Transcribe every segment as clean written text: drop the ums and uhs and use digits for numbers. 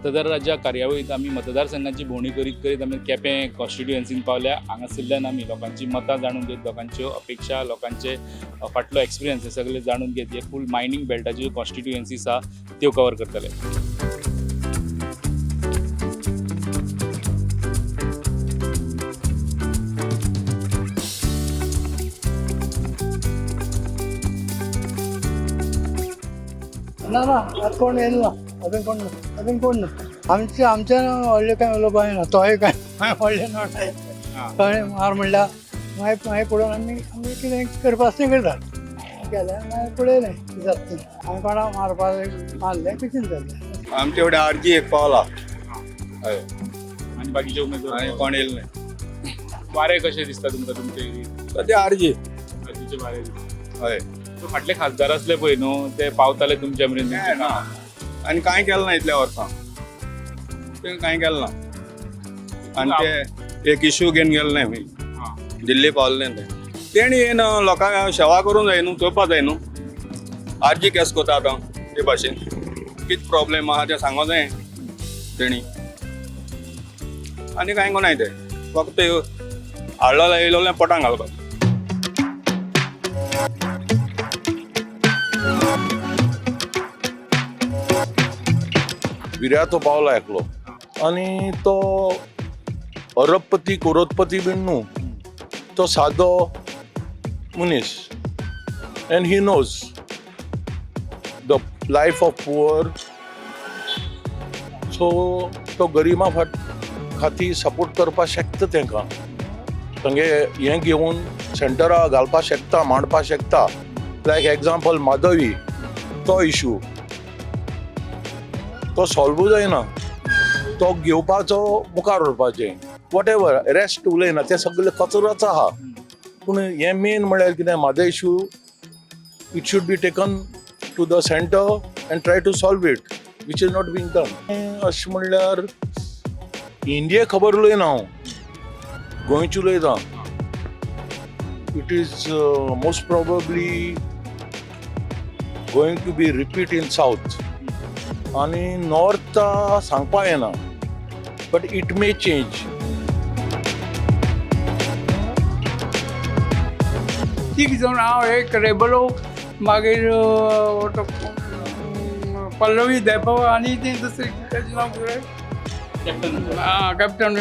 मतदाराच्या कार्यावळीत आमी मतदारसंघाची भोंवडी करीत करीत आमी केपें कॉन्स्टिट्युएन्सीन पावल्या. हांगासरल्यान आमी लोकांची मतां जाणून घेत, लोकांच्यो अपेक्षा, लोकांचे फाटलो एक्सपिरियन्स हे सगळे जाणून घेत हे फूल मायनींग बेल्टाच्यो कॉन्स्टिट्युएन्सीज आहा त्यो कवर करतले. ना ना, आतां कोण येयलो ना, अजून कोण ना, अजून कोण ना. आमचे आमच्या व्हडले कांय उलोवपा येना, तोय कांय व्हडलें ना. कळ्ळें? मार म्हणल्यार मागीर मागीर पळोवन आमी आमी कितें करपा आसा तें करतात, केलें मागीर पळयलें कितें जाता तें. आमी कोणाक मारपाक मारलें कितें जालें. आमचे फुडें आरजी एक पावला. हय. आनी बाकीचे उमेदवार आनी कोण येयले न्हय. वारे कशें दिसता तुमकां तुमचे एरियेत? सद्या आरजी. आरजीचे वारे दिसता. हय. सो फाटले खासदार आसले पळय न्हू, ते पावताले तुमच्या मेरेन? ना, आनी कांय केलें ना इतल्या वर्सां, तें कांय केलें ना. आनी ते एक इशू घेवन गेले न्हय खंय, दिल्ली पावले न्हय ते. तेणी येन लोकांक सेवा करूंक जाय न्हू, चोवपा जाय न्हू. आरजी केस कोता आतां ते भाशेन कितें प्रॉब्लेम आहा तें सांगो जाय तेणी. आनी कांय कोणाय ते फक्त हाडलो येयलो पोटांक घालपाक. विर्यातो पावला एकलो आनी तो अरबपती करोडपती बीन न्हू, तो सादो मनीस and he knows the life of poor. So तो गरिबा फाट खातीर सपोर्ट करपाक शकता तांकां, तांगे हें घेवन सेंटरा घालपाक शकता, मांडपाक शकता. लायक एग्जाम्पल माधवी, तो इशू तो सॉल्वूय जायना, तो घेवपाचो मुखार व्हरपाचें what ever rest उलयना, तें सगळें कचरोच आहा. पूण हें मेन म्हळ्यार कितें, Mhadei issue it should be taken to the centre and try to solve it, which is not being done. अशें म्हणल्यार इंडिये खबर उलयना हांव, गोंयची उलयता. It is most probably going to be repeat in south आनी नॉर्थ सांगपा येना, but it may change. तीग जाण हांव, एक रेबलो, मागीर तो पल्लवी धेंपो आनी ती दुसरी तेजें नांव कितें? कॅप्टन. आं, कॅप्टन.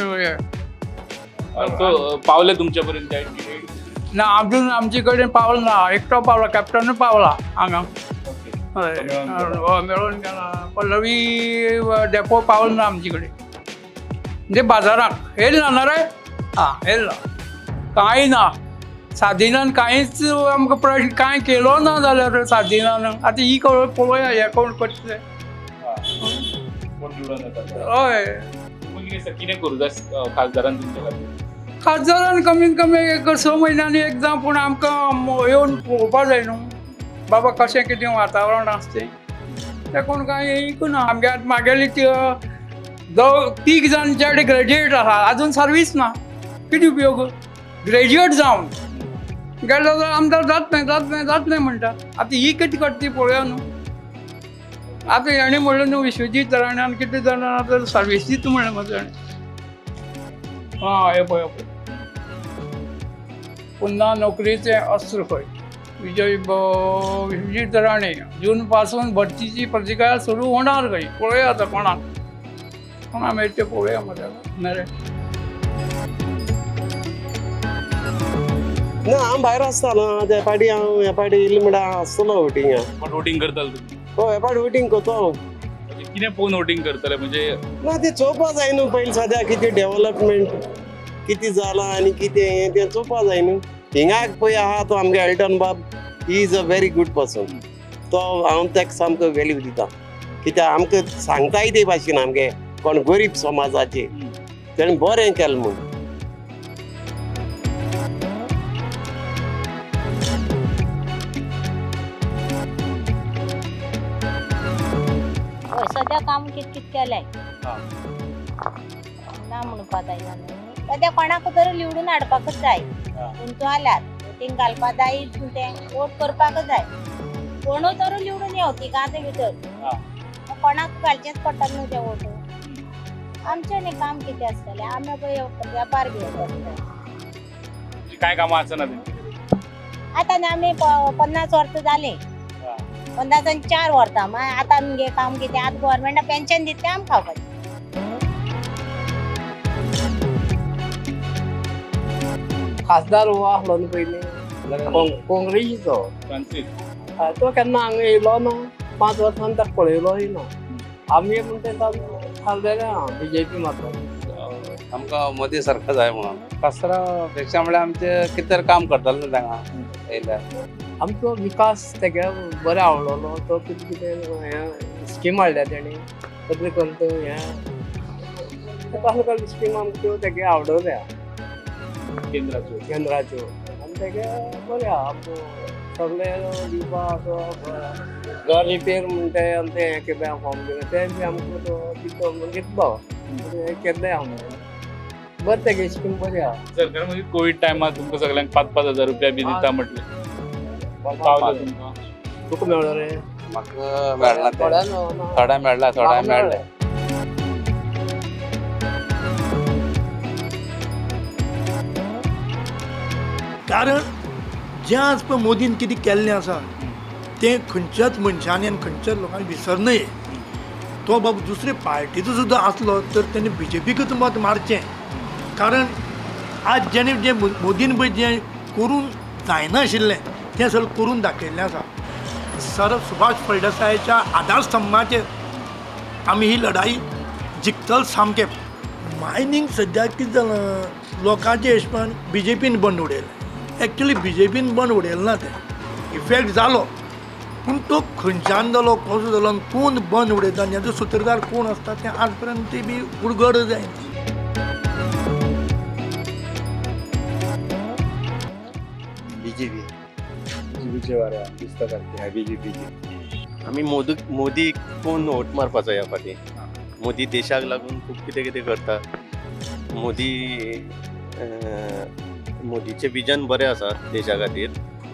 सो पावले तुमच्या पर्यंत कॅन्डिडेट? ना, अजून आमचे कडेन पावलो ना. एकटो पावला, कॅप्टनूय पावला हांगा. हय. मेळोन गेला. हय, मेळोन गेला. पल्लवी धेंपो पावलो ना आमचे कडेन, म्हणजे बाजाराक येयला ना रे. आं, येयला. कांय ना, सादिनान कांयच आमकां प्रश्न कांय केलो ना जाल्यार सादिनान. आतां ही खबर पळोवया हे कोण करतले. कोण निवडून येता. हय. तुमकां कितें दिसता, कितें करूं जाय खासदारान तुमच्या खातीर? खासदारान कमीत कमी एक 6 म्हयन्यांनी एकदां पूण आमकां येवन पळोवपा जाय न्हू बाबा, कशें कितें वातावरण आसा तें. तें कोण कांय येयकना आमगे. आतां मागेली ती तीग जाण चेडे ग्रॅज्युएट आसा, आजून सर्वीस ना. कितें उपयोग ग्रॅज्युएट जावन गेले जाल्यार? आमदार जात नाही, जात नाही, जात नाही म्हणटा. आतां ही कितें करता ती पळोवया न्हू. आतां हेणें म्हणलें न्हू, विश्वजीत राण्यान कितें जाणां आतां सर्वीस दिता म्हणलें म्हाका तेणें. आं, हें पळय, पळय, पुन्हा नोकरीचे अस्त्र खंय. विजय विश्वजीत राणे, जून पासून भरतीची प्रक्रिया सुरू होणार खंय. पळोवया आतां कोणाक कोणा मेळटा तें पळोवया मरे मरे. ना, हांव भायर आसता ना ते पाटी. हांव ह्या पाटी येयलें म्हणल्यार आसतलो वोटिंगा. पण वोटींग करताले तुमी? हय, ह्या पाटी वोटींग करतो हांव. म्हणजे कितें पळोवन वोटींग करतले म्हणजे? ना, तें चोवपा जाय न्हू पयलीं. सद्या कितें डेवलपमेंट कितें जालां आनी कितें हें तें चोवपा जाय न्हू. हिंगा पळय आहा तो आमगे एल्टन बाब, he is a very good person. तो हांव ताका सामको वेल्यू दिता, कित्याक आमकां सांगताय ते भाशेन आमगे कोण गरीब समाजाचे तेणें बरें केलें म्हूण. हय, सद्या काम कित कित केलें ना म्हणपा जायना न्हू. सद्या कोणाक तरी निवडून हाडपाकच जाय. तुमचो आल्यार वोटींग घालपा जाय, तें वोट करपाकच जाय. कोणूय तरी निवडून येव तिगांचे भितर, कोणाक घालचेंच पडटलें न्हू तें वोट. आमचें न्ही काम कितें आसतलें, आमी पळय वेपार घेवन बसता. काय कामां आसना तेंची? आतां न्ही आमी 50 वर्सां जालीं, 50 आनी 4 वर्सां. मागीर आतां आमगे काम कितें? आतां गोवोरमेंटा पेन्शन दिता तें आमी खावपाचें. खासदार हो आसलो न्हू पयलीं काँग्रेसीचो, फ्रांसीस, तो केन्ना हांगा येयलो ना, 5 वर्सां ताका पळयलोय ना. आमी म्हणटा थारलेलें आहा बीजेपी मात्र. आमकां मोदी सरकार जाय म्हणून. खासदारा अपेक्षा म्हळ्यार आमचें कितें तरी काम करतले न्हू तांगा येयल्यार. आमचो विकास तेगे बरो आवडलो, तो कितें कितें हें स्कीम हाडल्या तेणी, तसलें करून तो हें कसले कसले स्कीम आमकां त्यो तेगे आवडल्या केंद्राच्यो केंद्राच्यो. आनी तेगे बरें आहा आमकां सगळें दिवपाक, घर रिपेर म्हणटा आनी तें हें केलें फॉर्म दिलें तें बी आमकां तो दितो म्हणून घेतलो, हें केल्लें आहा म्हणून बरें तेगे स्कीम बरी आहा. सरकार म्हणजे कोवीड टायमार तुमकां सगळ्यांक 5-5 हजार रुपया बी दिता म्हटलें, पावलो तुमकां? तुका मेळ्ळो रे? म्हाका मेळना तें. थोड्या मेळना, थोड्या मेळ्ळा, थोड्या मेळ्ळें. कारण जें आज पळय मोदीन कितें केल्लें आसा तें खंयच्याच मनशांनी आनी खंयच्याच लोकांनी विसरनये. तो बाब दुसरे पार्टीचो सुद्दां आसलो तर तेणें बीजेपीकूच मत मारचें, कारण आज जेणे जें मोदीन पळय जें करूंक जायनाशिल्लें तें सगळें करून दाखयल्लें आसा. सर सुभाष फळदेसायाच्या आधारस्तंभाचेर आमी ही लढाई जिखतले सामकें. मायनींग सद्याक कितें जालां, लोकांचे हिशोबान बीजेपीन बंद उडयलें. एक्चुली बीजेपीन बंद उडयलें ना, तें इफेक्ट जालो, पूण तो खंयच्यान जालो, कसो जालो आनी कोण बंद उडयता आनी हाजो सुत्रधार कोण आसता तें आज पर्यंत ती बी उलगड जायना. बीजेपी बीजेपीचे वारे दिसता सारकें बीजेपीचे. आमी मोदी कोण वोट मारपाचो ह्या फावटी. मोदी देशाक लागून खूब कितें कितें करता. मोदीचें विजन बरें आसा देशा खातीर,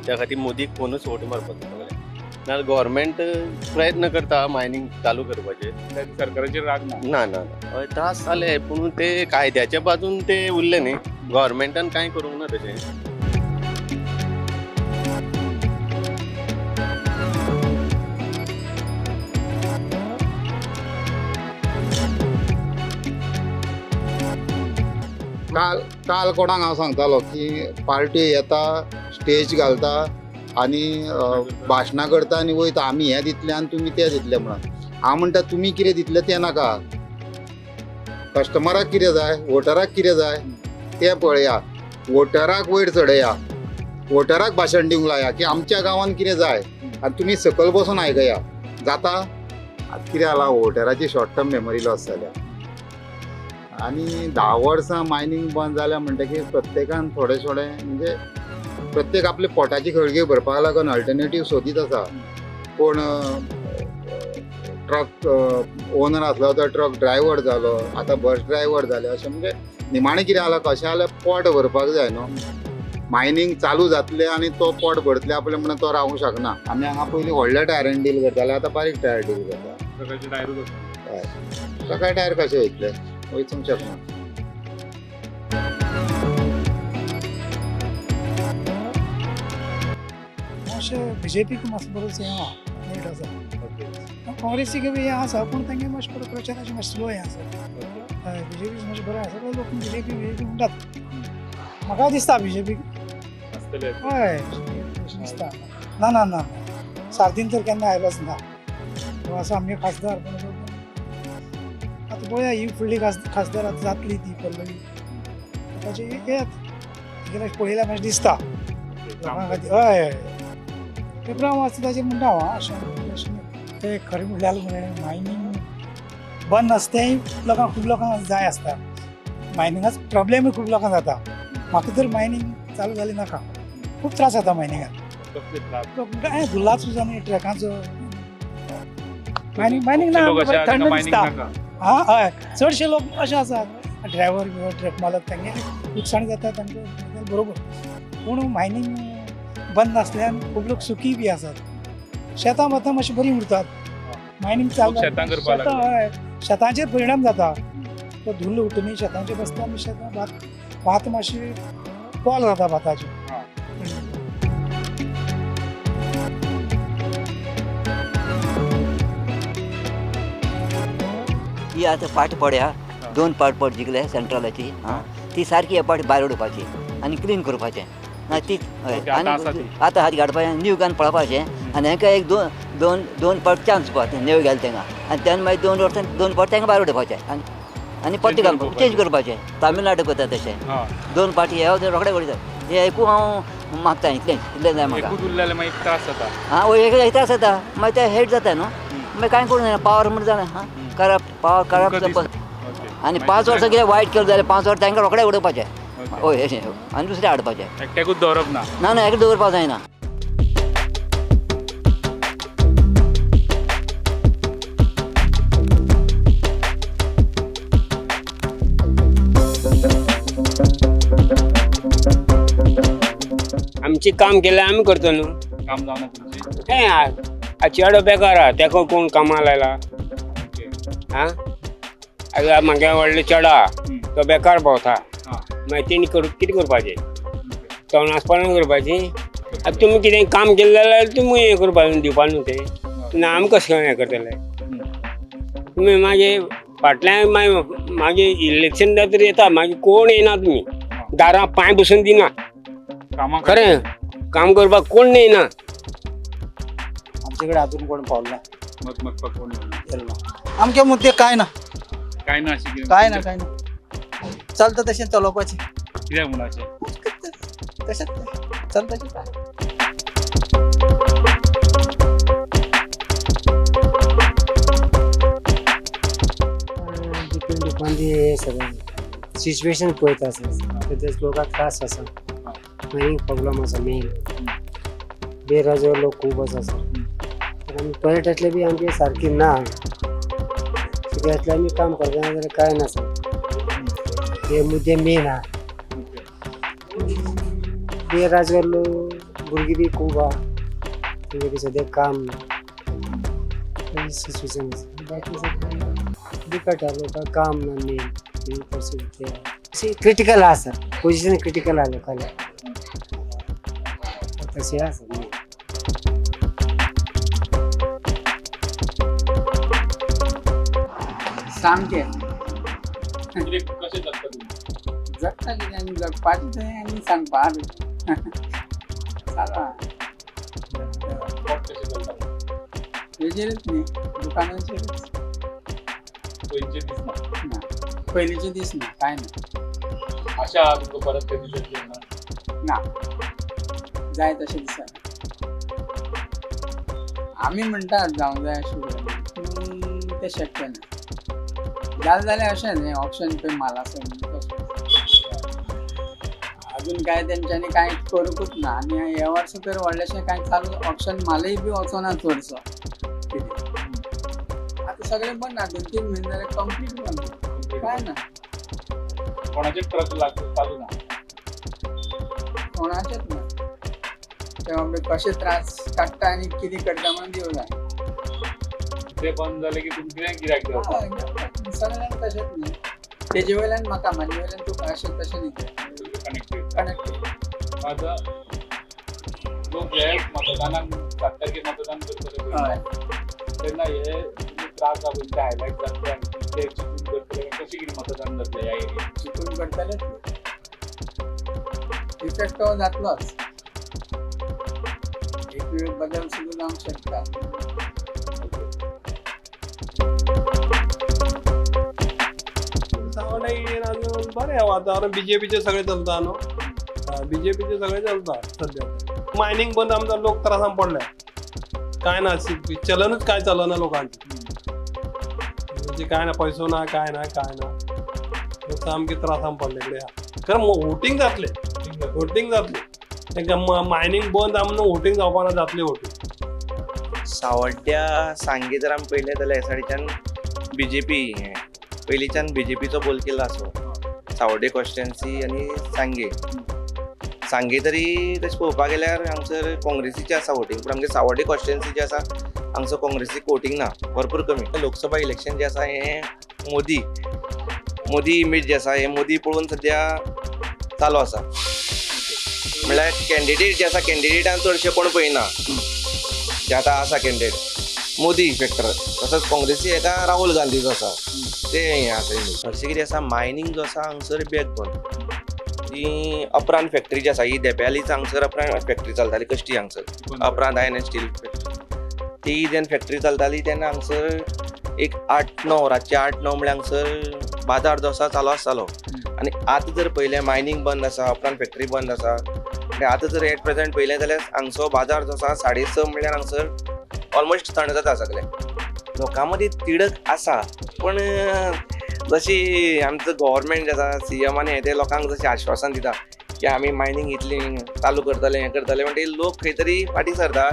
त्या खातीर मोदीक कोणूच वोट मारपाचो सगळें. नाजाल्यार गव्हर्मेंट प्रयत्न करता मायनींग चालू करपाचे. सरकाराचेर राग ना? ना ना, हय त्रास जाले, पूण ते कायद्याच्या बाजून ते उरले न्ही, गव्हर्मेंटान कांय करूंक ना तशें. काल कोणाक हांव सांगतालो की पार्टी येता, स्टेज घालता आनी भाशणां करता आनी वयता, आमी हें दितले आनी तुमी तें दितले म्हणून. हांव म्हणटा तुमी कितें दितले तें नाका, कस्टमराक कितें जाय, वोटराक कितें जाय तें पळया, वोटराक वयर चडया, वोटराक भाशण दिवंक लाया की आमच्या गांवांत कितें जाय आनी तुमी सकयल बसून आयकया. जाता आतां कितें जालां, वोटराची शॉर्ट टर्म मेमरी लॉस जाल्या आनी 10 वर्सां मायनींग बंद जाल्या म्हणटकीर प्रत्येकान थोडें थोडें म्हणजे प्रत्येक आपल्या पोटाची खळगी भरपाक लागून अल्टरनेटीव सोदीत आसा. कोण ट्रक ओनर आसलो तो ट्रक ड्रायव्हर जालो, आतां बस ड्रायव्हर जाले. अशें म्हणजे निमाणें कितें जालां, कशें जाल्यार पोट भरपाक जाय न्हू. मायनींग चालू जातलें आनी तो पोट भरतले आपलें म्हणून तो रावूंक शकना. आमी हांगा पयलीं व्हडल्या टायरान डील करताले, आतां बारीक टायर डील करता. हय, ट्रका टायर कशें वयतले, वचूंक शकना. मातशें बीजेपीक मातसो बरोच हें आहा, नेट आसा. काँग्रेसीक बी हें आसा, पूण तेंगे मातशें बरें प्रचाराचें मातशें स्लो हें आसा. हय, बीजेपी मातशें बरें आसा, लोक बीजेपी बीजेपी म्हणटात. म्हाका दिसता बीजेपी हय अशें दिसता. ना ना ना, सार्दीन तर केन्ना आयलोच ना. तो आसा आमगे खासदार, पूण आतां पळया ही फुडली खासदार आतां जातली ती पल्लवी, ताचें येत कितें पळयल्यार मातशें दिसता लोकां खातीर. हय हय, पेपरां वाचता ताचेर म्हणटा हांव अशें अशें. तें खरें म्हणल्यार मरे मायनींग बंद आसता तेंय लोकांक खूब लोकांक जाय आसता. मायनिंगाचो प्रॉब्लेमूय खूब लोकांक जाता. म्हाका तर मायनींग चालू जाली नाका, खूब त्रास जाता मायनिंगान. लोक धुल्लाचो आनी ट्रकांचो मायनींग ना, थंड दिसता. हां हय, चडशे लोक अशे आसात, ड्रायव्हर बिवर ट्रक मालक तांगे लुकसाण जाता तांकां बरोबर. पूण मायनींग बंद आसल्यान खूब लोक सुखी बी आसात. शेतां भातां मातशीं बरीं उरतात. मायनींग चालू, हय, शेतांचेर परिणाम जाता. तो धुल्ल उठून शेतांचेर बसता आनी शेतां भात भात मातशी पोल जाता भाताची. ही आतां फाट पड्या 2 पाट पड जिखले सेंट्रलाची आं ती सारकी हे पाट भायर उडोवपाची आनी क्लीन करपाचें. ती आनी आतां हात काडपाचें न्यू गान पळोवपाचें आनी हांकां एक दोन दोन दोन पाट चान्स दिवपा नेव घाल तांकां आनी तेन्ना मागीर 2 वर्सां 2 पाट तांकां भायर उडोवपाचें आनी आनी परतें घालपाक चेंज करपाचें. तामिळनाडू करता तशें 2 पाटी हे रोखडे उडयतात. हें एकू हांव मागता इतलें इतलें जाय म्हाका. मागीर त्रास जाता. आं एक त्रास जाता मागीर ते हेट जाता न्हू मागीर कांय करूं जायना पावर म्हण जाणा हां करप्ट पावर करप्ट. आनी 5 वर्सां कितें वायट केलें जाल्यार 5 वर्सां तांकां रोखडे उडोवपाचें. हय अशें आनी दुसरें हाडपाचें. एकट्याकूच दवरप ना. ना ना एकटें दवरपाक जायना. आमचें काम केल्यार आमी करतलो न्हू. काम जावना तुमचें? हें चेडो बेकार आहा तेका कोण कामाक लायला आं. आतां म्हागे व्हडलो चेडो आहा तो बेकार भोंवता मागीर तेणी कितें करपाचें तोंड आसपाना करपाची. आतां तुमी कितें काम केलें जाल्यार तुमी हें करपा दिवपा न्हू तें ना आमी कशें हें करतले तुमी. मागीर फाटल्यान मागीर मागीर इलेक्शन जातरी येता मागीर कोण येना तुमी दारां पांय बसून दिना. खरें काम करपाक कोण येना. आमचे कडेन अजून कोण पावलो ना. मत मागपाक कोण येयलो ना. आमचे मुद्दे काय ना काय ना अशें काय ना काय ना चलता तशें चलोवपाचें. कित्याक म्हणून अशें तशेंच चलता. डिपेंड अपॉन the हें सगळें सिच्युएशन पळयता आसा. सद्याक लोकांक त्रास आसा, मायनींग प्रॉब्लम आसा मेन, बेरोजगार लोक खूब आसा सर. आमी पर्यटकले बी आमचे सारकी ना, कित्याक आमी काम करतना जाल्यार कांय ना सर. हे मुद्दे मेन आहा. बेरोजगार लोक भुरगीं बी खूब आहा, तेंगे सद्याक काम ना, सिच्युएशन आसा. बाकी सगळें बिकट आहा, लोकांक काम ना मेन परिस्थिती क्रिटिकल आहा सर, पोजिशन क्रिटिकल आहा लोकांले तशें आसा. सामकें कशें जगता तुमी? जगता कितें आनी जगपाचें तें आनी सांगपाक चालू आहा. पोट कशें चलता? हेजेरूच न्ही दुकानाचेरूच. पयलींचे दीस ना? ना पयलींचे दीस ना, कांय ना. आशा आहा तुमकां परत ते दीस येतले ना? ना जाय तशें दिसना. आमी म्हणटात जावंक जाय अशें पूण तें शक्य ना. जालें जाल्यार अशें न्ही ऑप्शन पळय म्हाल आसा तशें अजून कांय तेंच्यांनी कांय करूंकूच ना. आनी हे वर्सा तर व्हडलेशें कांय चालू ऑप्शन म्हालय बी वचना चडसो कितें. आतां सगळें बंद ना, 2-3 म्हयने जाल्यार कंप्लीट बंद, कांय ना. कोणाचे ट्रक चालू ना? कोणाचेच ना. तेव्हा कशे त्रास काडटा आनी कितें करता म्हणून देव जाय. ते बंद जाले की तुमकां कितें गिरायक जाता? सगळ्यांक तशेंच न्ही, तेजे वयल्यान म्हाका म्हाजे वयल्यान तुका अशें तशें न्ही तें कनेक्टेड कनेक्टेड. आतां लोक हे मतदानाक 7 तारखेर मतदान करतले पळय तेन्ना हे त्रास आहा पळय ते हायलायट जातले आनी ते चिंतून करतले कशें कितें मतदान जातलें ह्या एरियेन? चिंतून करतलेच, इफेक्ट तो जातलोच. एक वेळ बदल सुद्दां जावंक शकता. सावड्ड्या एरियेन अजून बरें वातावरण बीजेपीचें सगळें चलता न्हू, बीजेपीचें सगळें चलता सद्या. मायनींग बंद आमकां लोक त्रासान पडल्या, कांय ना, चलनूच कांय चलना लोकांचें, म्हणजे कांय ना, पयसो ना, कांय ना, कांय ना, लोक सामके त्रासान पडले कडेन आहा. कारण वोटींग जातलें, वोटींग जातलें तांकां मायनींग बंद आहा म्हणून वोटींग जावपा ना, जातलें वोटींग. सावड्ड्या सांगे जर आमी पळयलें जाल्यार ह्या सायडीच्यान बीजेपी हें पयलींच्यान बीजेपीचो बोल केल्लो आसो सावड्डे कॉन्स्टिट्युएन्सी आनी सांगे. सांगे तरी तशें पळोवपाक गेल्यार हांगसर काँग्रेसीचें आसा वोटींग, पूण आमगे सावड्डे कॉन्स्टिट्युएन्सी जें आसा हांगसर काँग्रेसीक वोटींग ना, भरपूर कमी. लोकसभा इलेक्शन जें आसा हें मोदी मोदी इमेज जी आसा हे मोदी पळोवन सद्या चालू आसा. म्हणल्यार कॅन्डिडेट जे आसा कॅन्डिडेटान चडशे कोण पळयना जे आतां आसा कॅन्डिडेट मोदी फॅक्टर. तसोच काँग्रेसी हेका राहुल गांधीचो आसा ते हें आसा इमेज. हरशीं कितें आसा मायनींग जो आसा हांगसर बॅक बन ती अपरांत फॅक्टरी जी आसा ही धेंप्यालीच हांगसर अपरांत फॅक्टरी चलताली कश्टी हांगसर अपरांत आयर्न एंड स्टील फॅक्टरी ती जेन्ना फॅक्टरी चलताली तेन्ना हांगसर एक 8-9 रातचे 8-9 म्हळ्यार हांगसर बाजार जो आसा चालू आसतालो. आनी आतां जर पळयलें मायनींग बंद आसा उपरांत फॅक्टरी बंद आसा आनी आतां जर एट प्रेझेंट पळयलें जाल्यार हांगसो बाजार जो आसा 6:30 म्हळ्यार हांगसर ऑलमोस्ट थंड जाता सगळें. लोकां मदीं तिडक आसा पूण जशी आमचो गव्हर्मेंट जे आसा सीएम आनी हे ते लोकांक जशें आश्वासन दिता की आमी मायनींग इतली चालू करतले हें करतले म्हणटकीर लोक खंय तरी फाटीं सरता.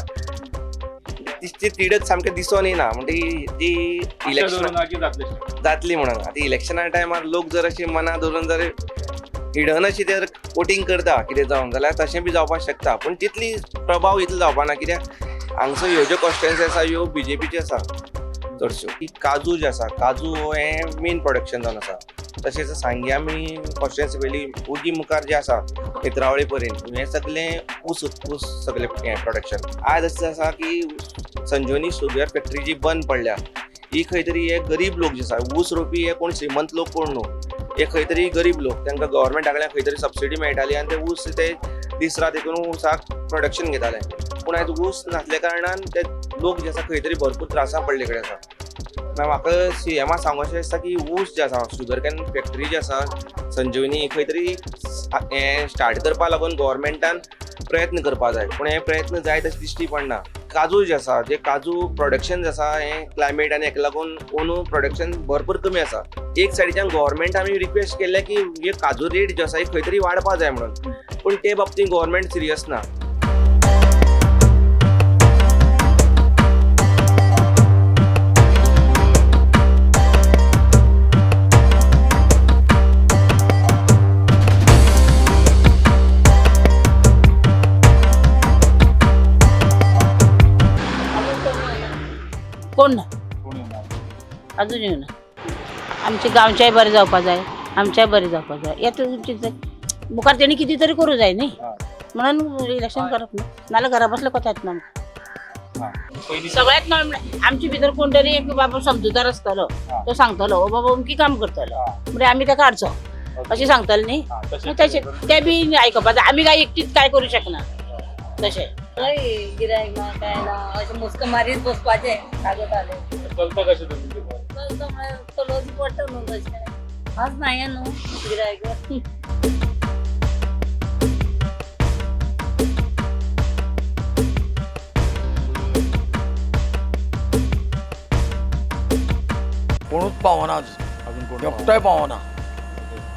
ती तिडक सामकें दिसून येना म्हणटकीर ती इलेक्शनां जातली म्हणून आतां इलेक्शना टायमार लोक जर अशी मनां धरून जर हिडन अशी जर वोटींग करता कितें जावन जाल्यार तशें बी जावपाक शकता पूण तितली प्रभाव इतलो जावपा ना कित्याक हांगसर ह्यो ज्यो कॉन्स्टिट्युएन्सी आसा ह्यो बीजेपीच्यो आसा चडश्यो. काजू जे आसा काजू हें मेन प्रोडक्शन जावन आसा. तशेंच सांगे आमी कॉन्स्टिट्युएन्सी पयली उगी मुखार जे आसा नेत्रावळी पर्यंत हें सगळें ऊस ऊस सगळें हें प्रोडक्शन. आयज अशें आसा की संजीवनी शुगर फॅक्टरी जी बंद पडल्या ही खंय तरी हे गरीब लोक जे आसा ऊस रोवपी हे कोण श्रीमंत लोक कोण न्हू हे खंय तरी गरीब लोक तांकां गव्हर्मेंटा कडल्यान खंय तरी सबसिडी मेळटाली आनी ते ऊस ते दीस रात हितून ऊसाक प्रोडक्शन घेताले. पूण आयज ऊस नासल्या कारणान ते लोक जे आसा खंय तरी भरपूर त्रासां पडले कडेन आसा. मागीर म्हाका सीएमा सांगूशें दिसता की ऊस जे आसा शुगर can factory जी आसा संजीवनी खंय तरी हें स्टार्ट करपा लागून गव्हर्मेंटान प्रयत्न करपा जाय पूण हे प्रयत्न जाय तशें दिश्टी पडना. काजू जे आसा जे काजू प्रोडक्शन जे आसा हें क्लायमेट आनी हेका लागून अंदू प्रोडक्शन भरपूर कमी आसा. एक सायडीच्यान गव्हर्मेंट आमी रिक्वेस्ट केल्लें की हे काजू रेट जो आसा खंय तरी वाडपा जाय म्हणून पूण ते बाबतींत गव्हर्मेंट सिरियस ना. कोण ना अजून येवना. आमचे गांवच्याय बरें जावपा जाय आमच्याय बरें जावपा जाय येता मुखार तेणी कितें तरी करूं जाय न्ही म्हणून इलेक्शन करप ना नाल्यार घरा बसले कोता येतना आमकां सगळ्यात नॉर्मल. आमचे भितर कोण तरी एक बाबा समजुदार आसतलो तो सांगतलो ओ बाबा अमकी काम करतलो म्हणजे आमी ताका हाडचो अशें सांगतले न्ही तशें ते बी आयकपा जाय. आमी काय एकटीच काय करूं शकना तशें. गिरायक ना काय ना अशें मुस्क मारीत बसपाचें कागद आले चलता कशें तुमी चलता म्हळ्यार चलोवचें पडटा न्हू तशें आज ना हें न्हू गिरायक. कोणूच पावना अजून एकटोय पावना.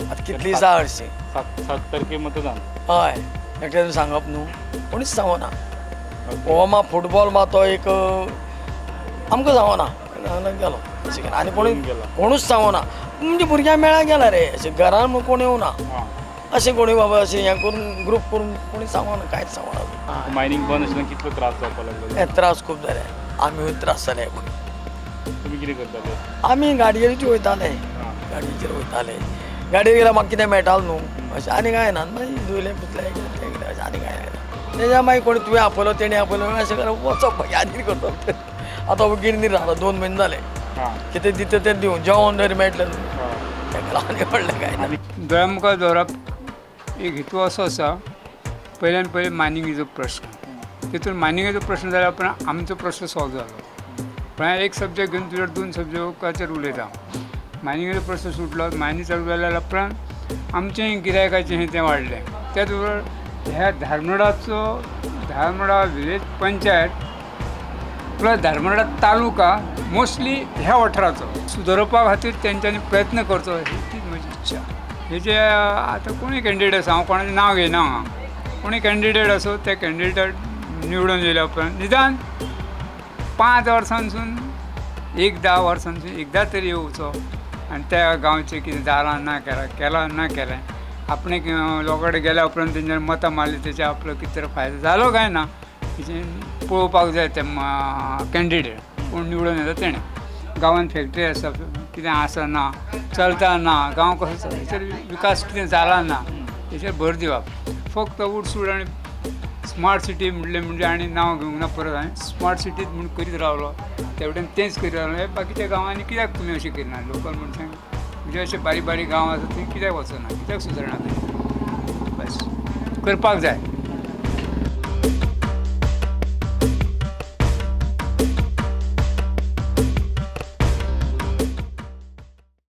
आतां कितली जाय हरशीं 7 तारखे मतदान हय एकट्यान सांगप न्हू कोणीच सांगना. गोवा मा फुटबॉल मा तो एक आमकां सांगना गेलो अशें केलें आनी कोणी कोणूच सांगना म्हणजे भुरग्यां मेळा गेला रे अशें घरान म्हूण कोण येवना अशें कोणी बाबा अशें हें करून ग्रूप करून कोणी सांगना कांयच सांगना. मायनींग बंद आशिल्ल्यान कितलो त्रास जावपाक लागलो? हे त्रास खूब जाले आमी त्रास जाले. तुमी कितें करताले? आमी गाडयेचेर वयताले गाडयेचेर वयताले गाडयेर गेल्यार म्हाका कितें मेळटालें न्हू अशें आनी कांय ना मागीर धुयलें पुसलें कितें कितें अशें आनी कांय ना. तेज्या मागीर कोणी तुवें आपयलो तेणी आपयलो अशें करप वचप मागीर आनी करता. आतां गिरणीर रावला 2 म्हयने जाले कितें दिता तें दिवन जेवण तरी मेळटलें न्हू ताका आनी व्हडलें कांय ना. दोळ्या मुखार दवरप एक हेतू असो आसा पयल्यान पयलीं मायनिंगेचो प्रश्न तितून मायनिंगेचो प्रश्न जाल्या उपरांत आमचो प्रश्न सॉल्व जालो. पण एक सब्जेक्ट घेवन तुज्या 2 सब्जेक्टाचेर उलयता. मायनिंगेचो प्रश्न सुटलो मायनींग चालू जाल्या उपरांत आमचें गिरायकाचें हें तें वाडलें. त्याच बरोबर ह्या धारमोडाचो Dharmoda village panchayat plus Dharmoda taluka mostly ह्या वाठाराचो सुदरोवपा खातीर तेंच्यांनी प्रयत्न करचो ही तीच म्हजी इच्छा. हे जे आतां कोणूय कॅन्डिडेट आसा हांव कोणाचें नांव घेयना कोणूय कॅन्डिडेट आसो त्या कॅन्डिडेट निवडून येयल्या उपरांत निदान 5 वर्सांसून 1-10 वर्सांसून एकदां तरी येवचो आनी त्या गांवचें कितें जालां ना केलां केलां ना केलें आपणे लोकां कडेन गेल्या उपरांत तेंच्यानी मतां मारली तेचे आपलो कितें तरी फायदो जालो काय ना हेचें पळोवपाक जाय ते कॅन्डिडेट कोण निवडून येता तेणें. गांवांत फॅक्टरी आसा कितें आसा ना, चलता ना, गांव कसो चलता हेचेर विकास कितें जाला ना हेचेर भर दिवप. फक्त उडसूड आनी स्मार्ट सिटी म्हणलें म्हणजे आनी नांव घेवंक ना परत हांवें, स्मार्ट सिटीत म्हूण करीत रावलो तेवटेन तेंच करीत रावलो. हे बाकीच्या गांवांनी कित्याक तुमी अशें करिना? लोकल मनशांक म्हणजे अशे बारीक बारीक गांव आसा थंय कित्याक वचना, कित्याक सुदारणा करिना? बस करपाक जाय.